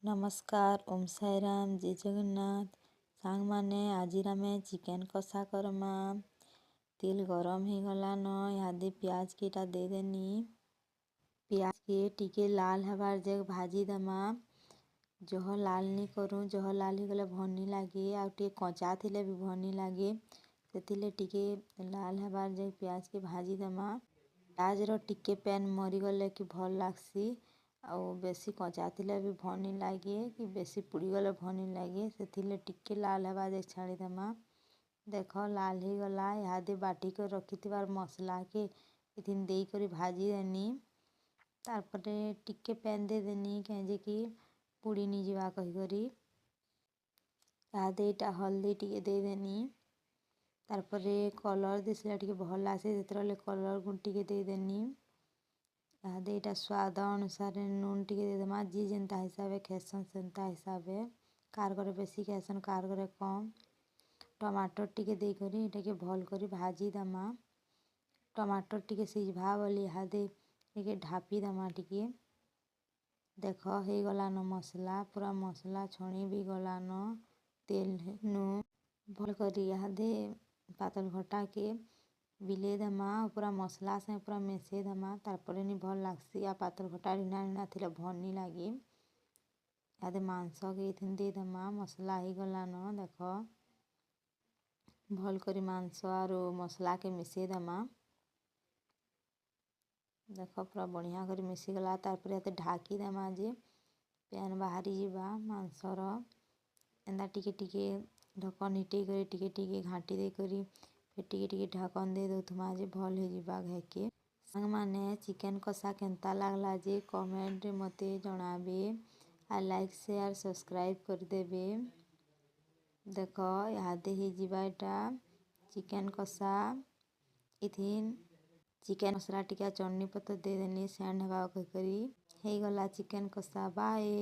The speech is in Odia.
ନମସ୍କାର, ଓମ୍ ସାଇରାମ, ଜୟ ଜଗନ୍ନାଥ। ସାଙ୍ଗମାନେ, ଆଜିର ଆମେ ଚିକେନ୍ କଷା କର୍ମା। ତେଲ ଗରମ ହେଇଗଲାନ। ଇହାଦେ ପିଆଜ କେଇଟା ଦେଇଦେନି। ପିଆଜକେ ଟିକେ ଲାଲ ହେବାର୍ ଯାଏ ଭାଜି ଦେମା। ଜହ ଲାଲ ନି କରୁଁ। ଜହ ଲାଲ ହେଇଗଲେ ଭଲ୍ ନି ଲାଗେ ଆଉ ଟିକେ କଞ୍ଚା ଥିଲେ ବି ଭଲ୍ ନି ଲାଗେ। ସେଥିର୍ଲାଗି ଟିକେ ଲାଲ ହେବାର୍ ଯାଏ ପିଆଜକେ ଭାଜି ଦେମା। ପିଆଜର ଟିକେ ପାଏନ୍ ମରିଗଲେ କି ଭଲ୍ ଲାଗ୍ସି ଆଉ ବେଶୀ କଞ୍ଚା ଥିଲେ ବି ଭଲ୍ ନି ଲାଗେ କି ବେଶୀ ପୁଡ଼ିଗଲେ ଭଲ୍ ନି ଲାଗେ। ସେଥିର୍ଲାଗି ଟିକେ ଲାଲ୍ ହେବା ଯାଏ ଛାଡ଼ିଦେମା। ଦେଖ, ଲାଲ୍ ହେଇଗଲା। ଇହାଦେ ବାଟିକରି ରଖିଥିବାର ମସଲାକେ ଏଥିନ୍ ଦେଇକରି ଭାଜିଦେନି। ତାର୍ପରେ ଟିକେ ପାଏନ୍ ଦେଇଦେନି, କାଏଁଯେ କି ପୁଡ଼ି ନି ଯିବା କହିକରି। ଇହାଦେ ଇଟା ହଲ୍ଦୀ ଟିକେ ଦେଇଦେନି। ତାର୍ପରେ କଲର୍ ଦିଶଲେ ଟିକେ ଭଲ୍ ଲାଗ୍ସି, ସେଥିରଲାଗି କଲର୍ ଗୁଣ୍ଡ ଟିକେ ଦେଇଦେନି। ଇହାଦେ ଇଟା ସ୍ୱାଦ ଅନୁସାରେ ନୁନ୍ ଟିକେ ଦେଇଦେମା। ଯିଏ ଯେନ୍ତା ହିସାବେ ଖାଏସନ୍, ସେନ୍ତା ହିସାବେ। କାହାର୍ ଘରେ ବେଶୀ ଖାଏସନ୍, କାହାର୍ ଘରେ କମ୍। ଟମାଟର୍ ଟିକେ ଦେଇକରି ଏଟାକେ ଭଲ୍ କରି ଭାଜିଦେମା। ଟମାଟର୍ ଟିକେ ସିଝ୍ବା ବୋଲି ଇହାଦେ ଟିକେ ଢାପିଦେମା ଟିକେ। ଦେଖ, ହେଇଗଲାନ ମସଲା। ପୁରା ମସଲା ଛଣି ବି ଗଲାନ ତେଲ୍ ନୁ। ଭଲ୍ କରି ଇହାଦେ ପାତଲ୍ ଘଣ୍ଟାକେ ବିଲେଇ ଦେମା ଆଉ ପୁରା ମସଲା ସାଙ୍ଗେ ପୁରା ମିଶେଇ ଦେମା। ତାର୍ପରେ ନି ଭଲ୍ ଲାଗ୍ସି ଆଉ ପାତଲ୍ ଘଣ୍ଟା ରିଣା ରିଣା ଥିଲେ ଭଲ୍ ନି ଲାଗେ। ଇହାଦେ ମାଂସକେ ଏଥିନ୍ ଦେଇଦେମା। ମସଲା ହେଇଗଲାନ। ଦେଖ, ଭଲ୍ କରି ମାଂସ ଆରୁ ମସଲାକେ ମିଶେଇ ଦେମା। ଦେଖ, ପୁରା ବଢ଼ିଆ କରି ମିଶିଗଲା। ତାର୍ପରେ ଏତେ ଢାକି ଦେମା ଯେ ପାଏନ୍ ବାହାରି ଯିବା ମାଂସର। ଏନ୍ତା ଟିକେ ଟିକେ ଢକନ୍ ହିଟେଇ କରି, ଟିକେ ଟିକେ ଘାଣ୍ଟି ଦେଇକରି, ଫେର୍ ଟିକେ ଟିକେ ଢାକନ୍ ଦେଇ ଦଉଥିମା ଯେ ଭଲ୍ ହେଇଯିବା ଘାଏକେ। ସାଙ୍ଗମାନେ, ଚିକେନ୍ କଷା କେନ୍ତା ଲାଗ୍ଲା ଯେ କମେଣ୍ଟରେ ମତେ ଜଣାବେ ଆଉ ଲାଇକ୍, ସେୟାର, ସବସ୍କ୍ରାଇବ୍ କରିଦେବେ। ଦେଖ, ଇହାଦେ ହେଇଯିବା ଏଟା ଚିକେନ୍ କଷା। ଇଥିନ୍ ଚିକେନ୍ ମସଲା ଟିକେ, ଚଟନି ପତର୍ ଦେଇଦେନି ସେଣ୍ଟ ହେବା କହିକରି। ହେଇଗଲା ଚିକେନ୍ କଷା। ବାଏ।